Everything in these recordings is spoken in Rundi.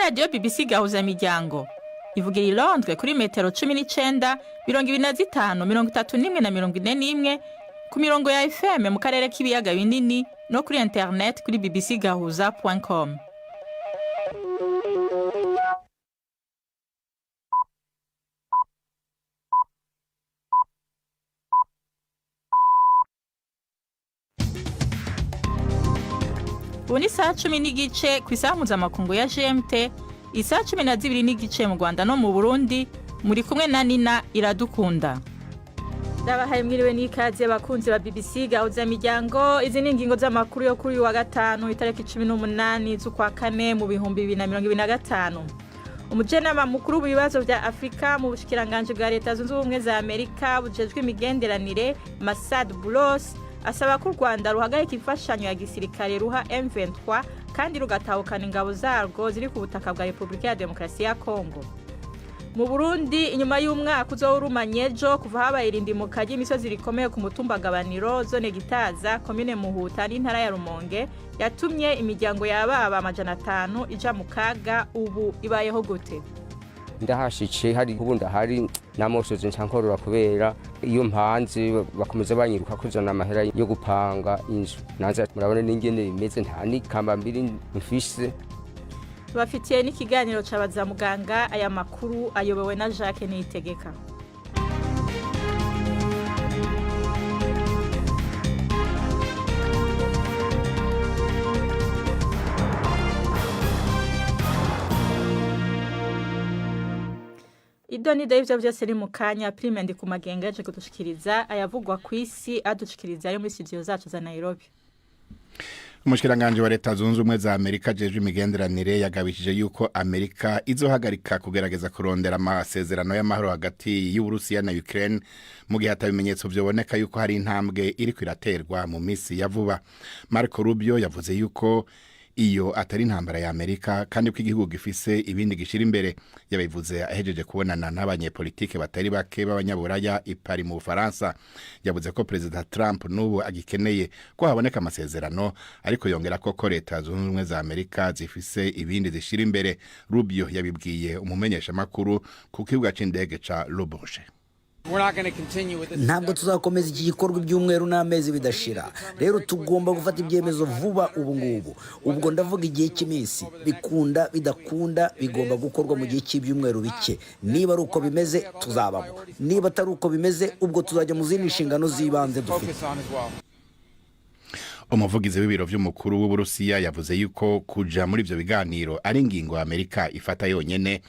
Radiyo BBC Gahuza Miryango ivugira i Londres kuri metero 19, 25, 31 na 41, ku mirongo ya FM mu karere k'ibiyaga binini no kuri internet kuri bbcgahuza.com. Ubu ni saa 10:15 ku isaha mpuzamakungu ya GMT, isaha 12:15 mu Rwanda no mu Burundi. Muri kumwe na Nina Iradukunda. Ndabahaye mwiriwe n'ikaze, abakunzi ba BBC Gahuza Miryango. Izi ni ingingo z'amakuru yo kuri uyu wa gatanu, itariki 18 z'ukwa kane mu 2025. Umujenama mukuru mu bibazo vya Afurika mu bushikiranganji bwa Leta Zunze Ubumwe za Amerika bujejwe imigenderanire, Masad Bulos, asaba ko u Rwanda ruhagarika imfashanyo ya gisirikare ruha M23 kandi rugatahukana ingabo zarwo ziri ku butaka bwa Repubulika ya Demokarasi ya Kongo. Mu Burundi, inyuma y'umwaka uzowurumanye ejo kuva habaye irindimuka ry'imisozi rikomeye ku mutumba Gabaniro, zone Gitaza, komine Muhuta n'intara ya Rumonge, yatumye imiryango yababa 500 ija mu kaga, ubu ibayeho gute? Ndahashice hari ubu ndahari namosozi nca nkorora, kubera iyo mpanze bakomeza banyiruka kuzana amahera yo gupanga inzu. Nanze murabona n'ingene bimeze, nta n'ikamba mbiri mfise. Tubafitiye n'ikiganiro cabaza muganga. Aya makuru ayobowe na Jacques Niyitegeka. Ido nido y'ivyo vyose ni mu kanya. Prime ndi ku magenga yaje kudushikiriza ayavugwa kw'isi, adushikiriza ayo muri studio zacu za Nairobi. Umushikiranganji wa Leta Zunze Ubumwe za Amerika ajejwe imigenderanire yagabishije yuko Amerika izohagarika kugerageza kurondera amasezerano y'amahoro hagati y'Uburusiya na Ukraine mu gihe atabimenyetso vyoboneka yuko hari intambwe iriko iraterwa mu misi ya vuba. Marco Rubio yavuze yuko iyo atari intambara ya Amerika kandi ko igihugu gifise ibindi gishira imbere. Yabivuze ahejeje kubonana n'abanyepolitike batari bake b'abanyaburaya i Paris mu Bufaransa. Yavuze ko Perezida Trump n'ubu agikeneye ko haboneka amasezerano, ariko yongera ko Leta Zunze Ubumwe za Amerika zifise ibindi zishira imbere. Rubio yabibwiye umumenyeshamakuru ku kibuga c'indege ca Le Bourget. Ntabwo tuzakomeza iki gikorwa ibyumweru n'amezi bidashira. Rero tugomba gufata ibyemezo vuba, ubu ngubu. Ubwo ndavuga igihe cy'iminsi. Bikunda bidakunda, bigomba gukorwa mu gihe cy'ibyumweru bike. Niba ari uko bimeze, tuzabamo. Niba atari uko bimeze, ubwo tuzajya mu zindi nshingano z'ibanze dufite. Umuvugizi w'ibiro vy'umukuru w'Uburusiya yavuze yuko kuja muri ivyo biganiro ari ingingo Amerika ifata yonyene,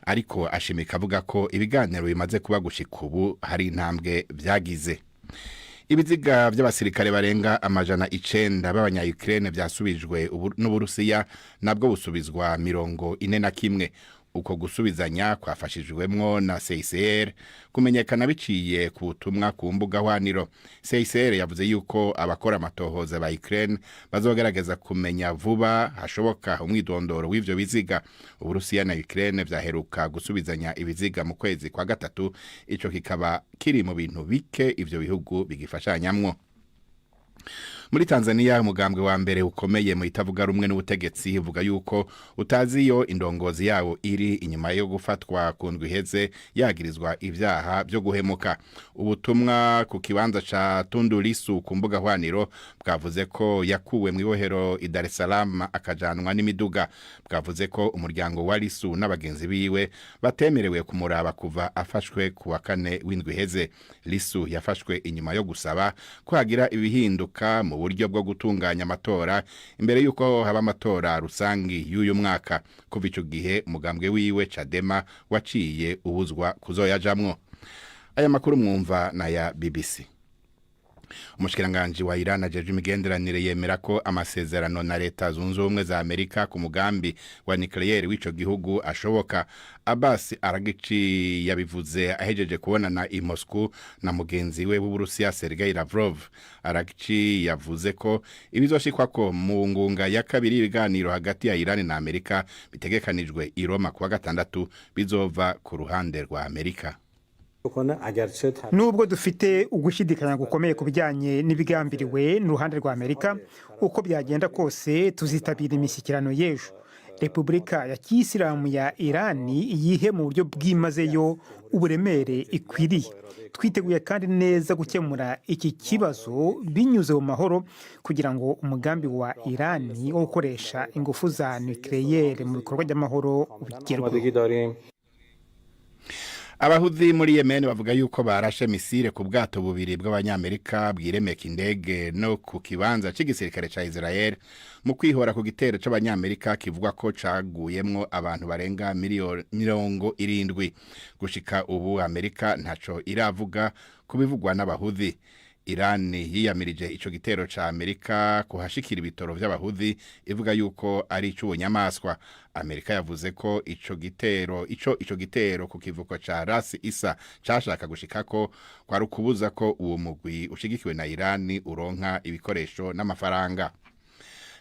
ariko ashimika avuga ko ibiganiro bimaze kuba gushika ubu hari intambwe vyagize. Ibiziga vy'abasirikare barenga 900 b'abanya-Ukraine vyasubijwe n'Uburusiya, nabwo busubizwa 41. Uko gusubizanya kwafashijwemwo na CICR kumenyekana biciye ku butumwa ku mbuga hwaniro. CICR yavuze yuko abakora amatohoza ba Ukraine bazogerageza kumenya vuba hashoboka umwidondoro w'ivyo biziga. Uburusiya na Ukraine vyaheruka gusubizanya ibiziga mu kwezi kwa gatatu, ico kikaba kiri mu bintu bike ivyo bihugu bigifashanyamwo. Muri Tanzania, umugambwe wa mbere ukomeye mu itavuga rumwe n'ubutegetsi uvuga yuko utazi iyo indongozi yawo iri inyuma yo gufatwa ku ndwi iheze yagirizwa ivyaha vyo guhemuka. Ubutumwa ku kibanza ca Tundu Lissu ku mbuga hwaniro bwavuze ko yakuwe mu ibohero i Dar es Salaam akajanwa n'imiduga. Bwavuze ko umuryango wa Lissu n'abagenzi biwe batemerewe kumuraba kuva afashwe ku wa kane w'indwi iheze. Lissu yafashwe inyuma yo gusaba ko hagira ibihinduka mu buryo bwo gutunganya amatora imbere y'uko haba amatora rusangi y'uyu mwaka. Kuva ico gihe, umugambwe wiwe Chadema waciye ubuzwa kuzoyajamwo. Aya makuru mwumva na ya BBC. Umushikiranganji wa Iran ajejwe imigenderanire yemera ko amasezerano na Leta Zunze Ubumwe za Amerika ku mugambi wa nucleaire w'ico gihugu ashoboka. Abbas Araghchi yabivuze ahejeje kubonana i Moscow na mugenzi we w'Uburusiya Sergei Lavrov. Araghchi yavuze ko ibizoshikwako mu ngunga ya kabiri y'ibiganiro hagati ya Iran na Amerika bitegekanijwe i Roma kuwa gatandatu bizova ku ruhande rwa Amerika. Nubwo dufite ugushidikanya gukomeye ku bijyanye n'ibigambiriwe n'uruhande rwa Amerika, uko byagenda kose tuzitabira imishyikirano y'ejo. Repubulika ya Kiyisilamu ya Irani yihe mu buryo bwimazeyo uburemere ikwiriye. Twiteguye kandi neza gukemura iki kibazo binyuze mu mahoro, kugira ngo umugambi wa Irani wo gukoresha ingufu za nucléaire mu bikorwa by'amahoro ugerweho. آمادگی داریم. Abahuthi muri Yemen bavuga yuko barashe missile ku bwato bubiri bw'Abanyamerika bwiremeka indege no ku kibanza c'igisirikare ca Israel, mu kwihora ku gitero c'Abanyamerika kivuga ko caguyemwo abantu barenga 70. Gushika ubu Amerika ntaco iravuga ku bivugwa n'Abahuthi. Iran yiyamirije ico gitero ca Amerika kuhashikira ibitoro vy'Abahuthi, ivuga yuko ari ic'ubunyamaswa. Amerika yavuze ko ico gitero ku kivuko ca Ras Isa cashaka gushikako kwari ukubuza ko uwo mugwi ushigikiwe na Iran uronka ibikoresho n'amafaranga.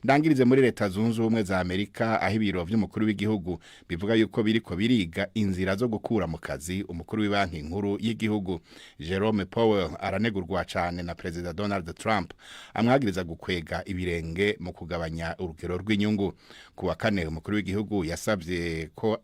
Ndangirize muri Leta Zunze Ubumwe za Amerika, aho ibiro vy'umukuru w'igihugu bivuga yuko biriko biriga inzira zo gukura mu kazi umukuru w'ibanki nkuru y'igihugu. Jerome Powell aranegurwa cane na Perezida Donald Trump, amwagiriza gukwega ibirenge mu kugabanya urugero rw'inyungu. Ku wa kane, umukuru w'igihugu yasabye ko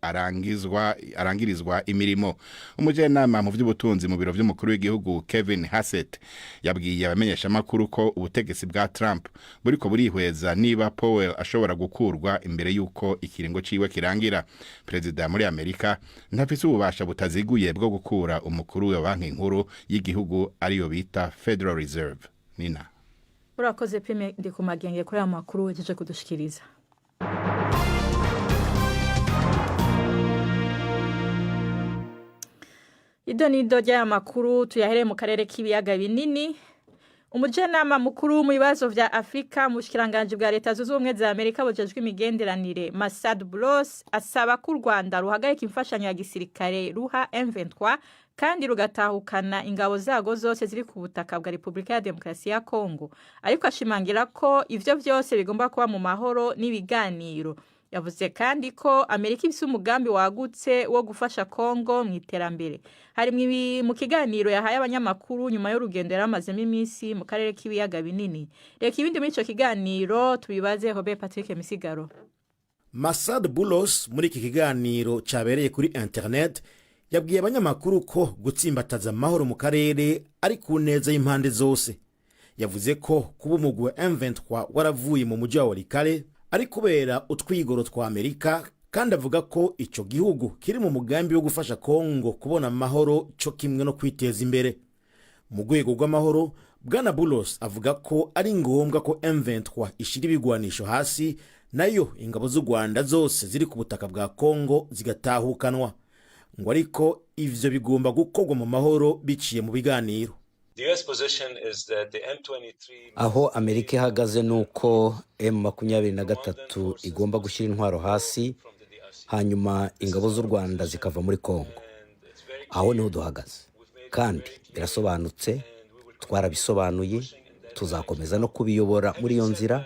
arangirizwa imirimo. Umujenama mu vy'ubutunzi mu biro vy'umukuru w'igihugu, Kevin Hassett, yabwiye abamenyeshamakuru ko ubutegetsi bwa Trump buriko burihweza niba Powell ashobora gukurwa imbere y'uko ikiringo ciwe kirangira. Perezida muri Amerika ntafise ububasha butaziguye bwo gukura umukuru wa banki nkuru y'igihugu, ariyo bita Federal Reserve. Nina. Urakoze, Prime ndi ku magenge, kuri aya makuru wejeje kudushikiriza. Ido nido ry'aya makuru tuyahereye mu karere k'ibiyaga binini. Umujenama mukuru mu bibazo vya Afrika mu bushikiranganji bwa Leta Zunze Ubumwe za Amerika bujejwe imigenderanire, Masad Boulos, asaba ko u Rwanda ruhagarika imfashanyo ya gisirikare ruha M23 kandi rugatahukana ingabo zago zose ziri ku butaka bwa Repubulika ya Demokarasi ya Kongo, ariko ashimangira ko ivyo vyose bigomba kuba mu mahoro n'ibiganiro. Yavuze kandi ko Amerika ifise umugambi wagutse wo gufasha Kongo mu iterambere. Hari mu kiganiro yahaye abanyamakuru nyuma y'urugendo yari amazemo iminsi mu karere k'ibiyaga binini. Reka ibindi muri ico kiganiro tubibaze Robert Patrick Misigaro. Masad Boulos muri iki kiganiro cyabereye kuri internet yabwiye abanyamakuru ko gutsimbataza amahoro mu karere ari ku neza y'impande zose. Yavuze ko kuba umugwi wa M23 waravuye mu mujyi wa Walikale ari kubera utwigoro twa Amerika, kandi avuga ko ico gihugu kiri mu mugambi wo gufasha Kongo kubona amahoro co kimwe no kwiteza imbere mu rwego rw'amahoro. Bwana Boulos avuga ko ari ngombwa ko M23 ishira ibigwanisho hasi, nayo ingabo z'u Rwanda zose ziri ku butaka bwa Kongo zigatahukanwa, ngo ariko ivyo bigomba gukorwa mu mahoro biciye mu biganiro. Aho Amerika ihagaze ni uko M23 igomba gushyira intwaro hasi, hanyuma ingabo z'u Rwanda zikava muri Kongo. Aho niho duhagaze kandi birasobanutse, twarabisobanuye, tuzakomeza no kubiyobora muri iyo nzira.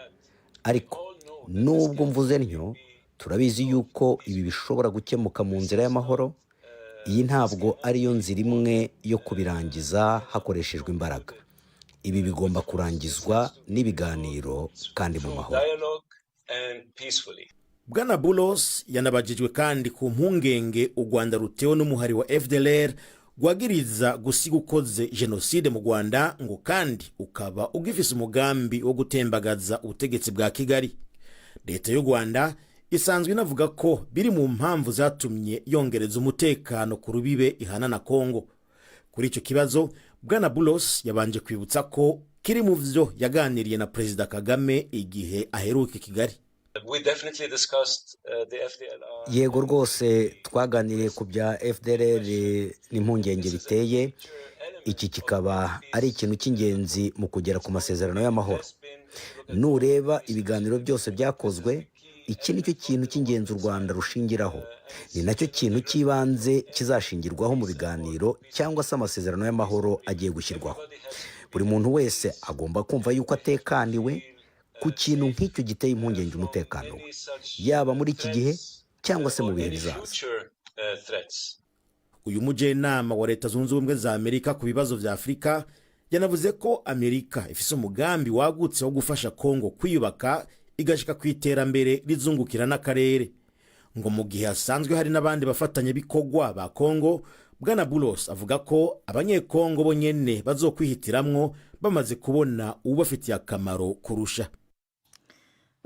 Ariko nubwo mvuze ntyo, turabizi yuko ibi bishobora gukemuka mu nzira y'amahoro. Iyi ntabwo ariyo nzira imwe yo kubirangiza hakoreshejwe imbaraga. Ibi bigomba kurangizwa n'ibiganiro kandi mu mahoro. Bwana Boulos yanabajijwe kandi ku mpungenge u Rwanda rutewe n'umuhari wa FDLR rwagiriza gusiga ukoze jenoside mu Rwanda, ngo kandi ukaba ugifise umugambi wo gutembagaza ubutegetsi bwa Kigali. Leta y'u Rwanda isanzwe inavuga ko biri mu mpamvu zatumye yongereza umutekano ku rubibe ihana na Kongo. Kuri icyo kibazo, Bwana Boulos yabanje kwibutsa ko kiri mu vyo yaganiriye na Perezida Kagame igihe aheruka i Kigali. Yego rwose, twaganiriye ku bya FDLR n'impungenge biteye, iki kikaba ari ikintu cy'ingenzi mu kugera ku masezerano y'amahoro. Nureba ibiganiro byose byakozwe, iki ni cyo kintu cy'ingenzi u Rwanda rushingiraho, ni nacyo kintu cy'ibanze kizashingirwaho mu biganiro cyangwa se amasezerano y'amahoro agiye gushyirwaho. Buri muntu wese agomba kumva yuko atekaniwe ku kintu nk'icyo giteye impungenge umutekano we, yaba muri iki gihe cyangwa se mu bihe bizaza. Uyu mujyanama wa Leta Zunze Ubumwe za Amerika ku bibazo vya Afurika yanavuze ko Amerika ifise umugambi wagutse wo gufasha Kongo kwiyubaka. Igashika ku iterambere rizungukira n'akarere, ngo mu gihe hasanzwe hari n'abandi bafatanyabikorwa ba Kongo. Bwana Boulos avuga ko Abanyekongo bo nyene bazokwihitiramwo bamaze kubona uwubafitiye akamaro kurusha.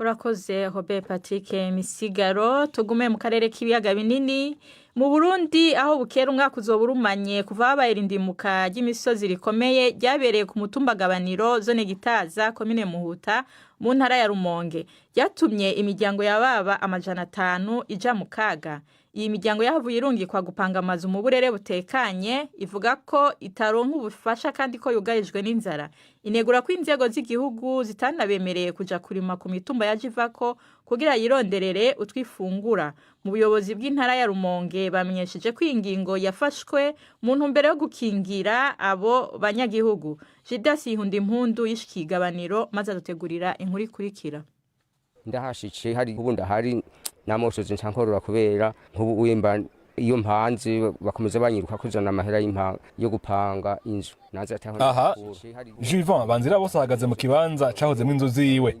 Urakoze, Robert Patrick Misigaro. Tugume mu karere k'ibiyaga binini, mu Burundi, aho bukera umwaka uzoba urumanye kuva habaye irindimuka ry'imisozi rikomeye ryabereye ku mutumba Gabaniro, zone Gitaza, komine Muhuta, mu ntara ya Rumonge, ryatumye imiryango yababa 500 ija mu kaga. Iyi miryango yahavuye irungikwa gupanga amazu mu burere butekanye. Ivuga ko itaronka ubufasha kandi ko yugarijwe n'inzara. Inegura ko inzego z'igihugu zitanabemereye kuja kurima ku mitumba ya Jivako kugira yironderere utwifungura. Mu buyobozi bw'intara ya Rumonge bamenyesheje ko iyi ngingo yafashwe mu ntumbero yo gukingira abo banyagihugu. Judas Yihunda Impundu yishikiye Igabaniro maze adutegurira inkuru ikurikira. Ndahashice hari ubundi ahari namosozi nca nkorora, kubera nk'ubu wimba iyo mpanze bakomeza banyiruka kuzana amahera yo gupanga inzu naze. Aha Juvan Banzira bose ahagaze mu kibanza cahozemwo inzu ziwe.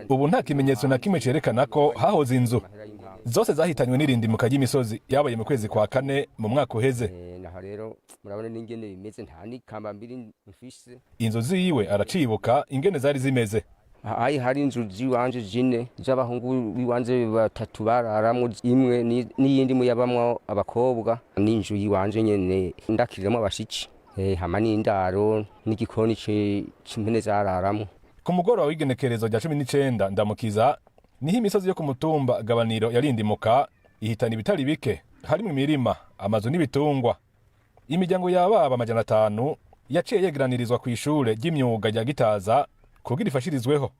Ubu nta kimenyetso na kimwe cerekana ko hahoze inzu. Zose zahitanywe n'irindimuka ry'imisozi yabaye mu kwezi kwa kane mu mwaka uheze. Naho rero murabona n'ingene bimeze, nta n'ikamba mbiri mfise. Inzu ziwe aracibuka ingene zari zimeze. Hari hari inzu ziwanje zine z'abahungu biwanje batatu bararamwo imwe, n'iyindi imwe yabamwo abakobwa, n'inzu yiwanje nyene ndakiriramo abashitsi, hama n'indaro n'igikoni c'impene zararamwo. Ku mugoroba w'igenekerezo rya 19 Ndamukiza niho imisozi yo ku mutumba Gabaniro yarindimuka, ihitana ibitari bike, harimo imirima, amazu n'ibitungwa. Imiryango yababa 500 yaciye yegeranirizwa ku ishure ry'imyuga rya Gitaza kugira ifashirizweho.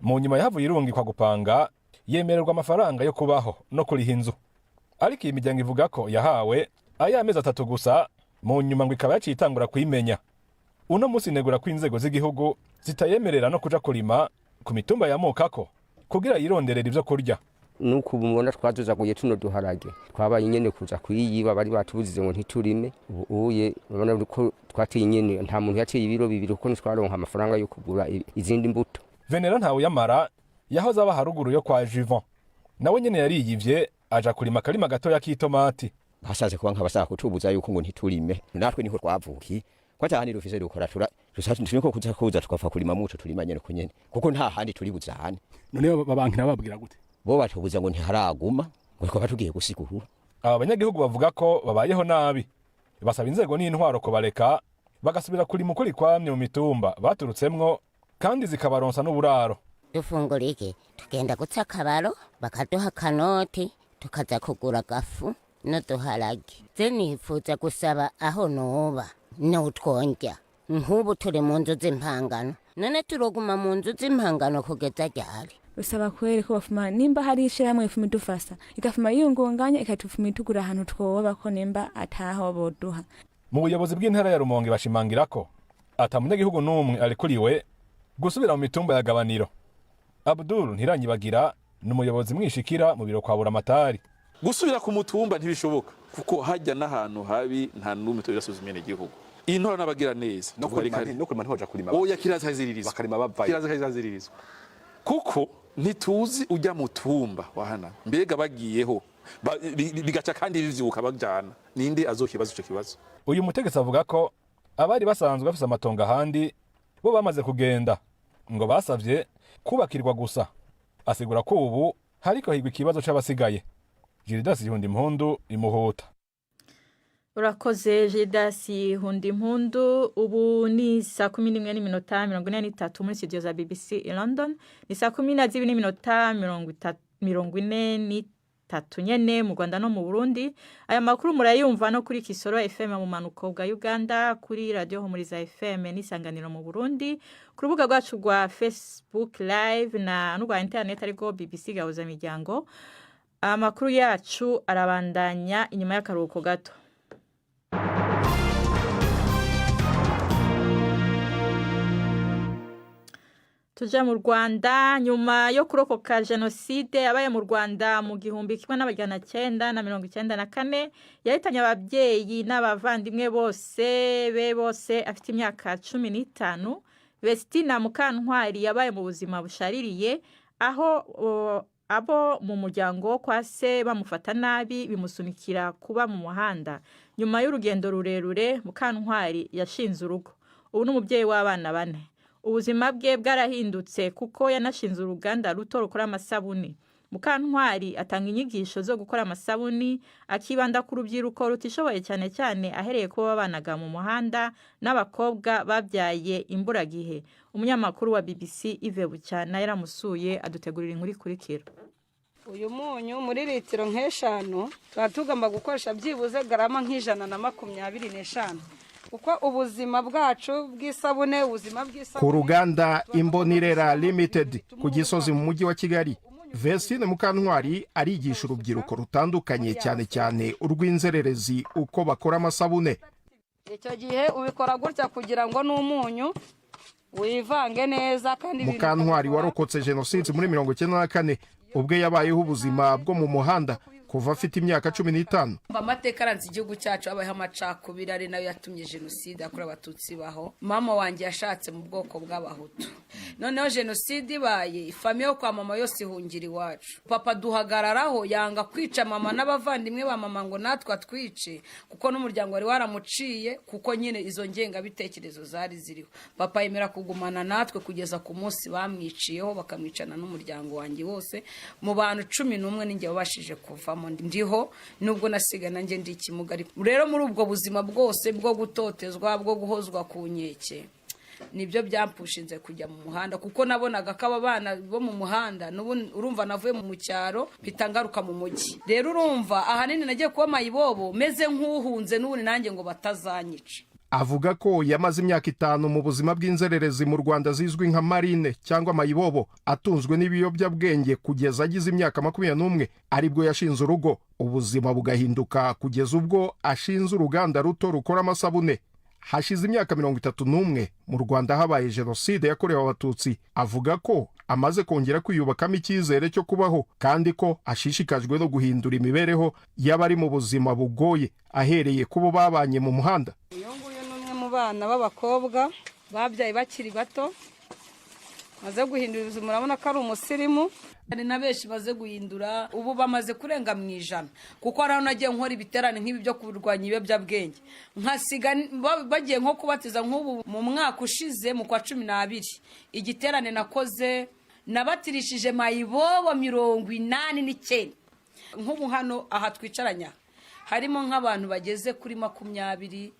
Mu nyuma yahavuye irungikwa gupanga, yemererwa amafaranga yo kubaho no kuriha inzu. Ariko iyi miryango ivuga ko yahawe ay'amezi 3 gusa, mu nyuma ngo ikaba yaciye itangura kuyimenya. Uno munsi inegura ko inzego z'igihugu zitayemerera no kuja kurima ku mitumba yamukako kugira yironderere ivyo kurya. Nuko ubu mubona twaduzaguye tuno duharage, twabaye nyene kuza kuyiba. Bari batubuzize ngo ntiturime. Ubu uye urabona ko twateye nyene, nta muntu yateye ibiro 2 kuko ntitwaronka amafaranga yo kugura izindi mbuto. Venera Ntawuyamara yahoze aba haruguru yo kwa Juvon, nawe nyene yariyivye aja kurima akarima gatoya k'itomati. Basaze kuba nk'abashaka kutubuza yuko ngo ntiturime. Natwe niho twavukiye, ko ata handi dufise dukora. Tura turiko kuza tukapfa kurima muco turima nyene ko nyene, kuko nta handi turi buzahane. None babankira bababwira gute? Bo batubuza ngo ntiharaguma, ngo twaba tugiye gusigura. Aba banyagihugu bavuga ko babayeho nabi, basaba inzego n'intwaro kubareka bagasubira kurima ukuri kwamye mu mitumba baturutsemwo, kandi zikabaronsa n'uburaro. Dufungura iki? Tugenda guca akabaro, bakaduha akanoti, tukaza kugura agafu n'uduharage. Ze nifuza gusaba aho noba n'utwonjya. Nk'ubu turi mu nzu z'impangano, none turoguma mu nzu z'impangano kugeza ryari? Usaba kweri ko bafuma, nimba hari ishirahamwe ifuma idufasa, igafuma yiyungunganya, ikatufuma itugura ahantu twoba, ko nimba ataho boduha. Mu buyobozi bw'intara ya Rumonge bashimangira ko ata munyagihugu n'umwe arekuriwe gusubira mu mitumba ya Gabaniro. Abdul Ntiranyibagira ni umuyobozi mwishikira mu biro kwa Buramatari. Gusubira ku mutumba ntibishoboka, kuko hajya n'ahantu habi, nta n'umwe turasuzuma igihugu intora n'abagira neza. No kurima ntihoja kurima. Oya, kiraza kaziririzwa. Bakarima bavayo. Kiraza kaziririzwa, kuko ntituzi ujya mutumba wahana mbega bagiyeho bigaca kandi bivyuka bajana, ninde azokibaza ico kibazo? Uyu mutegetsi avuga ko abari basanzwe bafise amatongo ahandi bo bamaze kugenda, ngo basavye kubakirwa gusa. Asigura ko ubu hariko higwa ikibazo c'abasigaye. Gildas Ihunda Impundu, Imuhuta. Urakoze, Jidasi Hunda Impundu. Ubu ni saa 11 n'iminota 43 muri studio za BBC i London, ni saa 12 n'iminota 43 nyene mu Rwanda no mu Burundi. Aya makuru murayumva no kuri Kisoro FM mu manuko bwa Uganda, kuri Radio Humuriza FM n'Isanganiro mu Burundi, ku rubuga rwacu rwa Facebook Live na n'urwa internet ariko BBC Gahuza Miryango. Amakuru yacu arabandanya inyuma y'akaruhuko gato. Tuja mu Rwanda. Nyuma yo kurokoka jenoside yabaye mu Rwanda mu 1994, yahitanye ababyeyi n'abavandimwe bose be bose afite imyaka 15, Vestina Mukantwari yabaye mu buzima bushaririye. Aho abo mu muryango wo kwa se bamufata nabi, bimusunikira kuba mu muhanda. Nyuma y'urugendo rurerure, Mukantwari yashinze urugo. Ubu ni umubyeyi w'abana bane. Ubuzima bwe bwarahindutse kuko yanashinze uruganda ruto rukora amasabuni. Mukantwari atanga inyigisho zo gukora amasabuni, akibanda ku rubyiruko rutishoboye, cyane cyane ahereye kuba babanaga mu muhanda n'abakobwa babyaye imburagihe. Umunyamakuru wa BBC Yves Bucyana yaramusuye, adutegurira inkuru ikurikira. Uyu munyu muri litiro nk'eshanu tuba tugomba gukoresha byibuze garama nka 125, kuko ubuzima bwacu bw'isabune, ubuzima bw'isabune. Ku ruganda Imbonirera Limited ku Gisozi mu mujyi wa Kigali, Vestine Mukantwari arigisha urubyiruko rutandukanye, cyane cyane urw'inzererezi, uko bakora amasabune. Icyo gihe ubikora gutya kugira ngo n'umunyu wivange neza kandi ibintu Mukantwari warokotse jenoside muri 94, ubwe yabayeho ubuzima bwo mu muhanda kuva afite imyaka 15. Amateka aranze igihugu cyacu, habayeho amacakubiri, ari nayo yatumye jenoside yakorewe Abatutsi baho. Mama wanjye yashatse mu bwoko bw'Abahutu. Noneho jenoside ibaye, ifamiye yo kwa mama yose ihungira iwacu. Papa duhagararaho, yanga kwica mama n'abavandimwe ba mama ngo natwe atwice, kuko n'umuryango wari waramuciye, kuko nyine izo ngengabitekerezo zari ziriho. Papa yemera kugumana natwe kugeza ku munsi bamwiciyeho, bakamwicana n'umuryango wanjye wose. Mu bantu 11 ninjye wabashije kuvamo, ndiho, nubwo nasiga nanjye ndi ikimuga. Rero muri ubwo buzima bwose bwo gutotezwa, bwo guhozwa ku nkeke, nibyo byampushinze kujya mu muhanda, kuko nabonaga ko aba bana bo mu muhanda n'ubu urumva navuye mu cyaro mpita ngaruka mu mujyi. Rero urumva ahanini nagiye kuba mayibobo meze nk'uhunze n'ubundi nanjye ngo batazanyica. Avuga ko yamaze imyaka 5 mu buzima bw'inzererezi mu Rwanda zizwi nka marine cyangwa mayibobo, atunzwe n'ibiyobyabwenge, kugeza agize imyaka 21, aribwo yashinze urugo, ubuzima bugahinduka kugeza ubwo ashinze uruganda ruto rukora amasabune. Hashize imyaka 31 mu Rwanda habaye jenoside yakorewe Abatutsi. Avuga ko amaze kongera kwiyubakamo icyizere cyo kubaho, kandi ko ashishikajwe no guhindura imibereho y'abari mu buzima bugoye, ahereye ku bo babanye mu muhanda. Uyu nguyu ni umwe mu bana b'abakobwa babyaye bakiri bato, maze guhindura ubuzima. Urabona ko ari umusirimu. Hari na benshi baze guhindura, ubu bamaze kurenga mu 100, kuko hari aho nagiye nkora ibiterane nk'ibi byo kurwanya ibiyobyabwenge, nkasiga bagiye nko kubatiza. Nk'ubu mu mwaka ushize mu kwa 12, igiterane nakoze nabatirishije mayibobo 89. Nk'ubu hano aha twicaranya harimo nk'abantu bageze kuri 20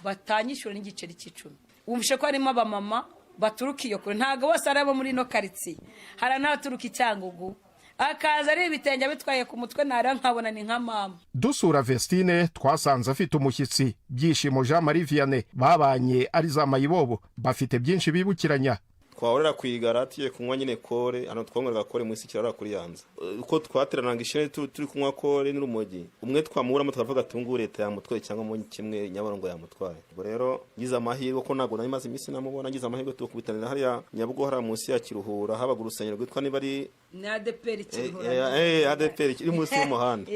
batanyishyura n'igiceri cy'icumi. Wumvishe ko harimo abamama baturuka iyo kure, ntabwo bose ari abo muri ino karitsiye. Hari n'abaturuka i Cyangugu, akaza ari ibitenge abitwaye ku mutwe, nareba nkabona ni nka mama. Dusura Vestine, twasanze afite umushyitsi, Byishimo Jean Marie Vianney, babanye ari za mayibobo, bafite byinshi bibukiranya. Twahorera ku igara tugiye kunywa nyine kore, hano twanywaga kore munsi kirara kuri yanza, uko twateranaga ishene turi kunywa kore n'urumogi, umwe twamuburamo tukavuga ati ngubu leta yamutwaye, cyangwa mu kimwe Nyabarongo yamutwaye. Ubwo rero ngize amahirwe, ko ntabwo nari maze iminsi namubona, ngize amahirwe tukubitanira hariya Nyabugogo, hariya munsi ya Kiruhura habaga urusengero rwitwa niba ari Ni ADEPR Kiruhura. ADEPR iri munsi y'umuhanda,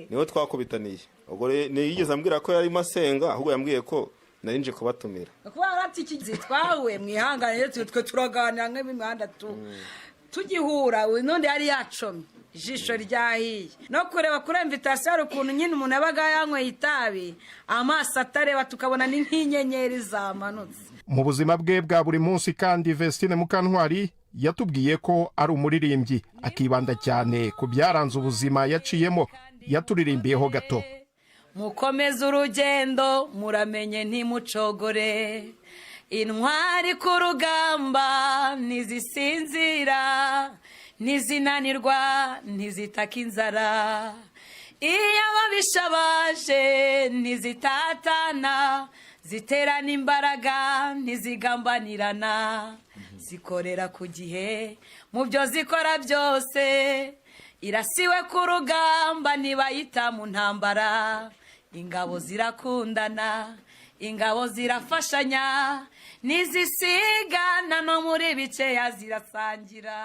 niho twakubitaniye. Ubwo ntiyigeze ambwira ko yarimo asenga, ahubwo yambwiye ko nari nje kubatumira. Kuba yaratikize twahuye, mwihangane, twe turaganira nk'imihanda tu tugihura n'undi yari yacomye ijisho ryahiye no kureba kuri invitation. Hari ukuntu nyine umuntu yabaga yanyweye itabi, amaso atareba, tukabona ni nk'inyenyeri zamanutse. Mu buzima bwe bwa buri munsi kandi, Vestine Mukantwari yatubwiye ko ari umuririmbyi, akibanda cyane ku byaranze ubuzima yaciyemo. Yaturirimbiyeho gato. Mukomeze urugendo, muramenye ntimucogore. Intwari ku rugamba ntizisinzira, ntizinanirwa, ntizitaka inzara. Iyo ababisha baje ntizitatana, ziterana imbaraga, ntizigambanirana, zikorera ku gihe mu byo zikora byose. Irasiwe ku rugamba ntibayita mu ntambara. Ingabo zirakundana, ingabo zirafashanya, ntizisigana, no muri bikeya zirasangira.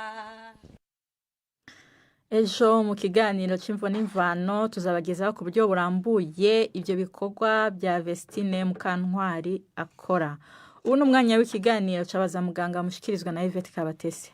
Ejo mu kiganiro cy'Imvo n'Imvano tuzabagezaho ku buryo burambuye ibyo bikorwa bya Vestine Mukantwari akora. Ubu ni umwanya w'ikiganiro cyabaza muganga, mushikirizwa na Yvette Kabatesi.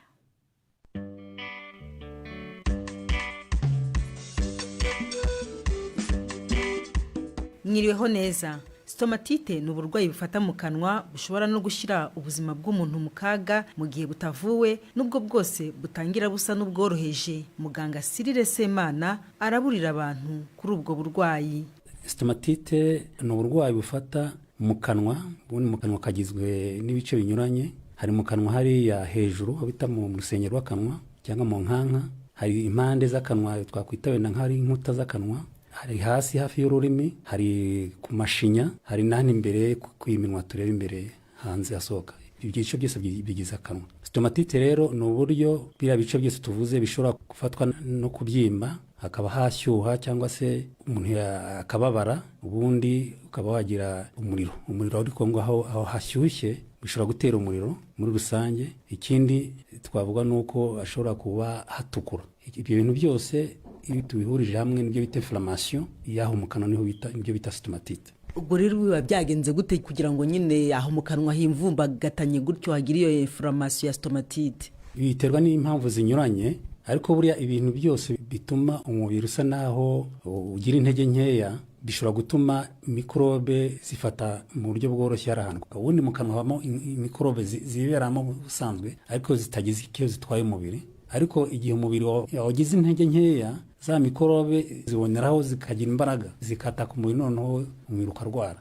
Mwiriweho neza. Stomatite ni uburwayi bufata mu kanwa, bushobora no gushyira ubuzima bw'umuntu mu kaga mu gihe butavuwe, nubwo bwose butangira busa n'ubworoheje. Muganga Cyrille Semana araburira abantu kuri ubwo burwayi. Stomatite ni uburwayi bufata mu kanwa. Ubundi mu kanwa kagizwe n'ibice binyuranye. Hari mu kanwa hariya hejuru, aho bita mu rusenge rw'akanwa cyangwa mu nkanka. Hari impande z'akanwa, twakwita wenda nk'ahari inkuta z'akanwa. Hari hasi hafi y'ururimi, hari ku mashinya, hari n'ahandi imbere ku iminwa tureba imbere hanze hasohoka. Ibyo bice byose bigize akanwa. Stomatite rero ni uburyo biriya bice byose tuvuze bishobora gufatwa no kubyimba, hakaba hashyuha cyangwa se umuntu akababara, ubundi ukaba wagira umuriro. Umuriro ariko ngo aho hashyushye bishobora gutera umuriro muri rusange. Ikindi twavuga ni uko hashobora kuba hatukura. Ibyo bintu byose iyo tubihurije hamwe nibyo bita inflammation y'aho mu kanwa, niho bita ibyo bita stomatite. Ubwo rero biba byagenze gute kugira ngo nyine aho mu kanwa himvumbagatanye gutyo, hagira iyo inflammation ya stomatite? Biterwa n'impamvu zinyuranye, ariko buriya ibintu byose bituma umubiri usa naho ugira intege nkeya bishobora gutuma mikorobe zifata mu buryo bworoshye hari ahantu. Ubundi mu kanwa habamo mikorobe ziberamo ubusanzwe, ariko zitagize icyo zitwaye umubiri. Ariko igihe umubiri wagize intege nkeya, za mikorobe ziboneraho zikagira imbaraga, zikataka umubiri, noneho umubiri ukarwara.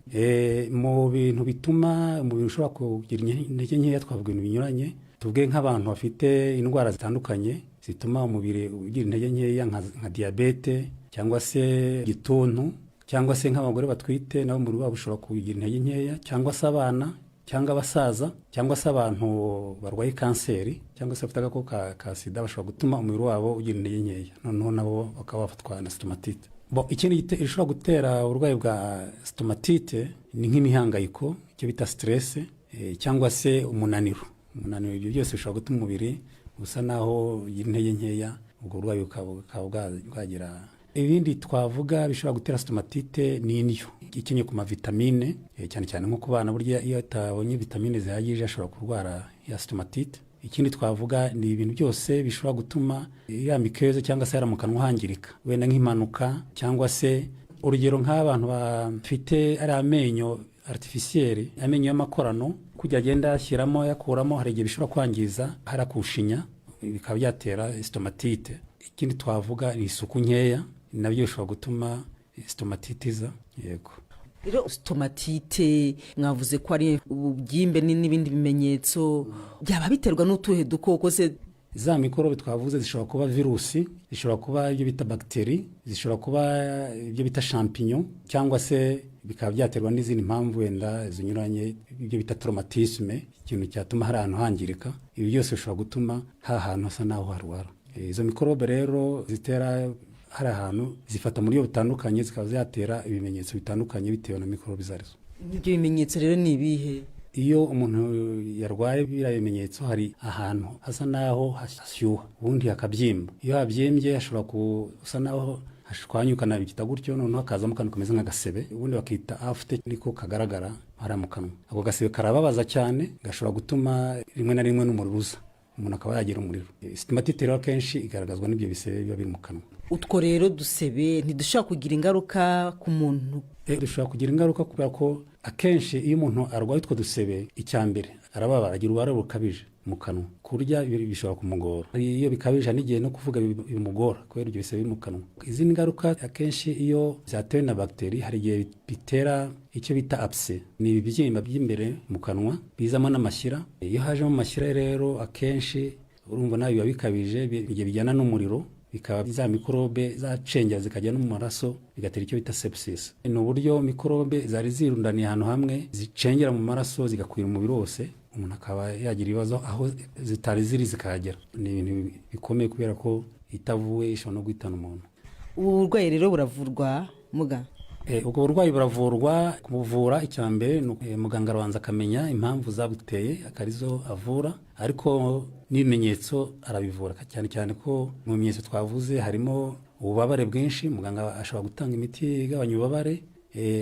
Mu bintu bituma umubiri ushobora kugira intege nkeya twavuga ibintu binyuranye. Tuvuge nk'abantu bafite indwara zitandukanye zituma umubiri ugira intege nkeya, nka diyabete cyangwa se igituntu, cyangwa se nk'abagore batwite, nabo umubiri wabo ushobora kugira intege nkeya, cyangwa se abana, cyangwa abasaza, cyangwa se abantu barwaye kanseri, cyangwa se bafite agakoko ka sida, bashobora gutuma umubiri wabo ugira intege nkeya, noneho nabo bakaba bafatwa na stomatite. Ikindi gishobora gutera uburwayi bwa stomatite ni nk'imihangayiko, icyo bita stress, cyangwa se umunaniro. Ibyo byose bishobora gutuma umubiri usa naho ugira intege nkeya, ubwo burwayi bukaba bwagira. Ibindi twavuga bishobora gutera stomatite ni indyo ikenye ku mavitamine, cyane cyane nko ku bana. Burya iyo atabonye vitamine zihagije ashobora kurwara ya stomatite. Ikindi twavuga ni ibintu byose bishobora gutuma ya muqueuse cyangwa se mu kanwa hangirika, wenda nk'impanuka, cyangwa se urugero nk'abantu bafite ari amenyo artificiel, amenyo y'amakorano, kujya agenda yashyiramo yakuramo, hari igihe bishobora kwangiza harakushinya, bikaba byatera stomatite. Ikindi twavuga ni isuku nkeya, nabyo bishobora gutuma stomatite iza. Yego. Rero stomatite mwavuze ko ari ububyimbe n'ibindi bimenyetso, byaba biterwa n'utuhe dukoko se? Za mikorobe twavuze zishobora kuba virusi, zishobora kuba ibyo bita bagiteri, zishobora kuba ibyo bita champignon, cyangwa se bikaba byaterwa n'izindi mpamvu wenda zinyuranye, ibyo bita traumatisme, ikintu cyatuma hari ahantu hangirika. Ibi byose bishobora gutuma ha hantu hasa n'aho harwara. Izo mikorobe rero zitera hari ahantu zifata mu buryo butandukanye, zikaba zatera ibimenyetso bitandukanye bitewe na mikorobe izo arizo. Ibyo bimenyetso rero ni ibihe? Iyo umuntu yarwaye biriya bimenyetso, hari ahantu hasa n'aho hashyuha, ubundi hakabyimba. Iyo habyimbye hashobora gusa n'aho hashwanyuka, nabita gutyo, noneho hakazamo akantu kameze nk'agasebe, ubundi bakita aphte, niko kagaragara hariya mu kanwa. Ako gasebe karababaza cyane, gashobora gutuma rimwe na rimwe n'umuriro uza, umuntu akaba yagira umuriro. Stomatite rero akenshi igaragazwa n'ibyo bisebe biba biri mu kanwa. Utwo rero dusebe ntidushobora kugira ingaruka ku muntu? Dushobora kugira ingaruka, kubera ko akenshi iyo umuntu arwaye utwo dusebe, icya mbere arababara, agira ububabare bukabije mu kanwa, kurya bishobora kumugora. Iyo bikabije n'igihe no kuvuga bimugora kubera ibyo bisebe biri mu kanwa. Izindi ngaruka, akenshi iyo zatewe na bagiteri, hari igihe bitera icyo bita abcès, ni ibibyimba by'imbere mu kanwa bizamo n'amashyira. Iyo hajemo amashyira rero, akenshi urumva nawe biba bikabije, igihe bijyana n'umuriro, bikaba za mikorobe zacengera zikajya no mu maraso, bigatera icyo bita sepsis. Ni uburyo mikorobe zari zirundaniye ahantu hamwe zicengera mu maraso, zigakwira umubiri wose, umuntu akaba yagira ibibazo, aho zitari ziri zikahagera. Ni ibintu bikomeye, kubera ko itavuwe ishobora no guhitana umuntu. Ubu burwayi rero buravurwa, muga? Ubwo burwayi buravurwa. Kubuvura, icya mbere muganga arabanza akamenya impamvu zabuteye, akarizo avura, ariko n'ibimenyetso arabivura, cyane cyane ko mu bimenyetso twavuze harimo ububabare bwinshi. Muganga ashobora gutanga imiti igabanya ububabare,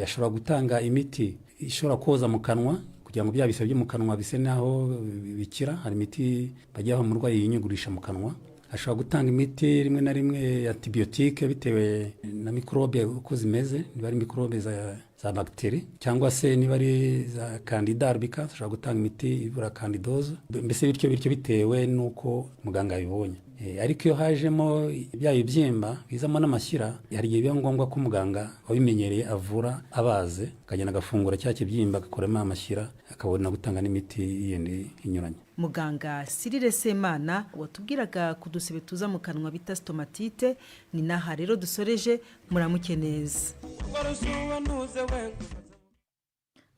ashobora gutanga imiti ishobora koza mu kanwa kugira ngo bya bisebe byo mu kanwa bise naho bikira. Hari imiti bajya umurwayi yinyugurisha mu kanwa. Ashobora gutanga imiti rimwe na rimwe ya antibiyotike bitewe na mikorobe uko zimeze, niba ari mikorobe za bagiteri cyangwa se niba ari za candida albicans, ashobora gutanga imiti ivura candidoze, mbese bityo bitewe n'uko muganga yabibonye. Ariko iyo hajemo bya bibyimba bizamo n'amashyira, hari igihe biba ngombwa ko muganga wabimenyereye avura abaze, akagenda agafungura cya kibyimba, agakuramo amashyira, akabona gutanga n'imiti yindi inyuranye. Muganga Cyrille Semana watubwiraga ku dusebe tuza mu kanwa bita stomatite. Ni naha rero dusoreje, muramuke neza.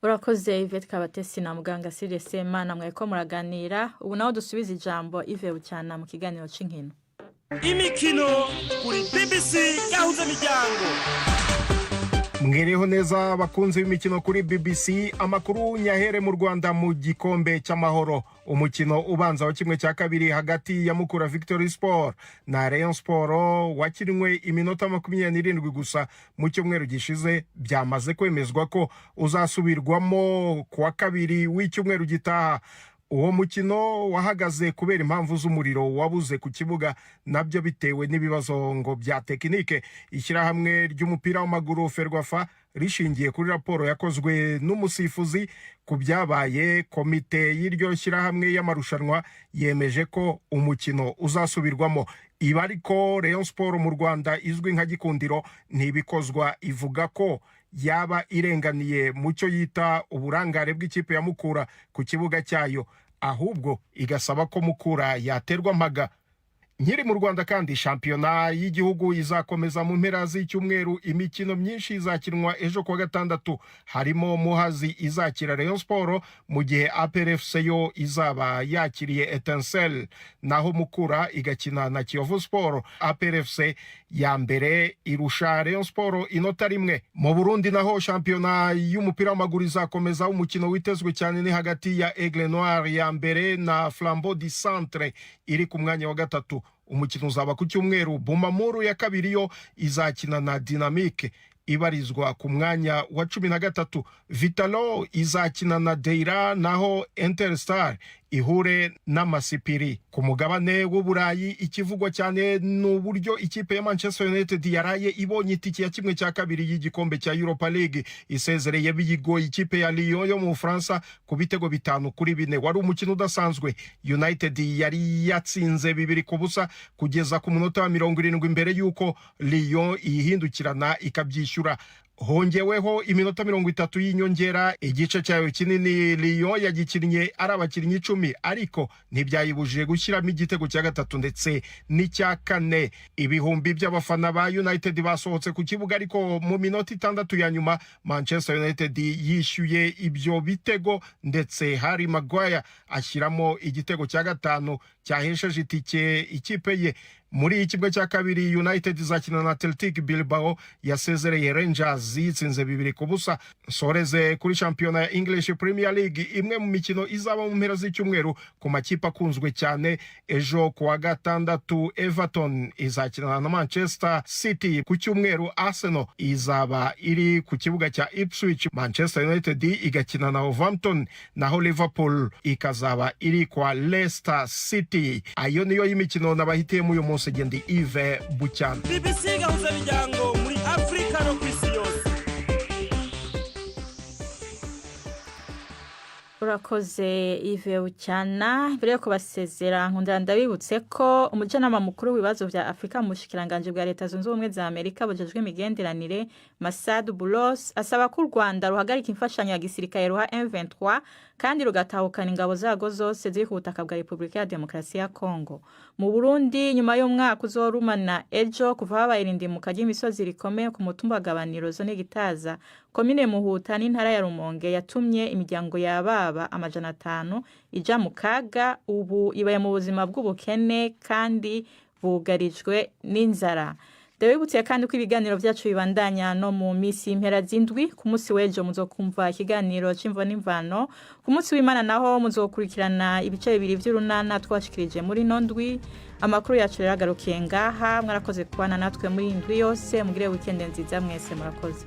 Urakoze Yvette Kabatesi na muganga Cyrille Semana mwariko muraganira. Ubu naho dusubiza ijambo Yves Bucyana mu kiganiro c'inkino. Imikino kuri BBC Gahuza Miryango. Mwereho neza abakunzi b'imikino kuri BBC. Amakuru nyahere mu Rwanda mu gikombe cy'Amahoro. Umukino ubanza wa 1/2 hagati ya Mukura Victory Sport na Rayon Sport wakinwe iminota 27 gusa mu cyumweru gishize, byamaze kwemezwa ko uzasubirwamo ku wa kabiri w'icyumweru gitaha. Uwo mukino wahagaze kubera impamvu z'umuriro wabuze ku kibuga, nabyo bitewe n'ibibazo ngo bya tekinike. Ishyirahamwe ry'umupira w'amaguru FERWAFA rishingiye kuri raporo yakozwe n'umusifuzi ku byabaye, komite y'iryo shyirahamwe y'amarushanwa yemeje ko umukino uzasubirwamo. Ibi ariko Rayon Sport mu Rwanda izwi nka Gikundiro ntibikozwa, ivuga ko yaba irenganiye mu cyo yita uburangare bw'ikipe ya Mukura ku kibuga cyayo, ahubwo igasaba ko Mukura yaterwa mpaga. Nkiri mu Rwanda kandi, shampiyona y'igihugu izakomeza mu mpera z'icyumweru. Imikino myinshi izakinwa ejo kuwa gatandatu, harimo Muhazi izakira Rayon Sport, mu gihe APR FC yo izaba yakiriye Etincelle, naho Mukura igakina na Kiyovu Sport. APR FC ya mbere irusha Rayon Sport inota 1. Mu Burundi naho shampiyona y'umupira w'amaguru izakomeza. Umukino witezwe cyane ni hagati ya Aigle Noir ya mbere na Flambeau du Centre iri ku mwanya wa gatatu. Umukino uzaba ku cyumweru. Bumamuru ya kabiri yo izakina na Dynamique ibarizwa ku mwanya wa 13. Vitalo izakina na Deira, naho Interstar ihure n'Amasipiri. Ku mugabane w'Uburayi, ikivugwa cyane ni uburyo ikipe ya Manchester United yaraye ibonye itike ya 1/2 y'igikombe cya Europa League, isezereye biyigoye ikipe ya Lyon yo mu Bufaransa ku bitego 5-4. Wari umukino udasanzwe. United yari yatsinze 2-0 kugeza ku munota wa 70 mbere y'uko Lyon iyihindukirana ikabyishyura. Hongeweho iminota 30 y'inyongera. Igice cyayo kinini Lyon yagikinnye ari abakinnyi 10, ariko ntibyayibujije gushyiramo igitego cya gatatu ndetse n'icya kane. Ibihumbi by'abafana ba United basohotse ku kibuga, ariko mu minota 6 ya nyuma Manchester United yishyuye ibyo bitego, ndetse Harry Maguire ashyiramo igitego cya gatanu cyahesheje itike ikipe ye. Muri 1/2 United izakina na Athletic Bilbao yasezereye Rangers yitsinze 2-0. Nsoreze kuri shampiyona ya English Premier League, imwe mu mikino izaba mu mpera z'icyumweru ku makipe akunzwe cyane. Ejo kuwa gatandatu Everton izakina na Manchester City. Ku cyumweru Arsenal izaba iri ku kibuga cya Ipswich, Manchester United igakina na Wolverhampton, naho Liverpool ikazaba iri kwa Leicester City. Ayo niyo y'imikino nabahitiyemo uyu munsi. Ndi Yves Bucyana. BBC Gahuza Miryango muri Afrika no ku isi yose. Urakoze Yves Bucyana. Mbere yo kubasezera, nkundira ndabibutse ko umujyanama mukuru w'ibibazo vya Afurika mu bushikiranganji bwa Leta Zunze Ubumwe za Amerika bujejwe imigenderanire, Masad Boulos, asaba ko u Rwanda ruhagarika imfashanyo ya gisirikare ruha M23 kandi rugatahukana ingabo zarwo zose ziri ku butaka bwa Repubulika ya Demokarasi ya Kongo. Mu Burundi, nyuma y'umwaka uzorumana ejo kuva habaye irindimuka ry'imisozi rikomeye ku mutumba Gabaniro, zone Gitaza, komine Muhuta n'intara ya Rumonge, yatumye imiryango yababa 500 ija mu kaga, ubu ibaye mu buzima bw'ubukene kandi bugarijwe n'inzara. Ndabibutse kandi ko ibiganiro byacu bibandanya no mu minsi y'impera z'indwi. Ku munsi w'ejo muzokumva ikiganiro c'imvo n'imvano, ku munsi w'Imana naho muzokurikirana ibice bibiri vy'urunana twashikirije muri ino ndwi. Amakuru yacu rero agarukiye ngaha. Mwarakoze kubana natwe muri iyi ndwi yose. Mugire wikende nziza mwese, murakoze.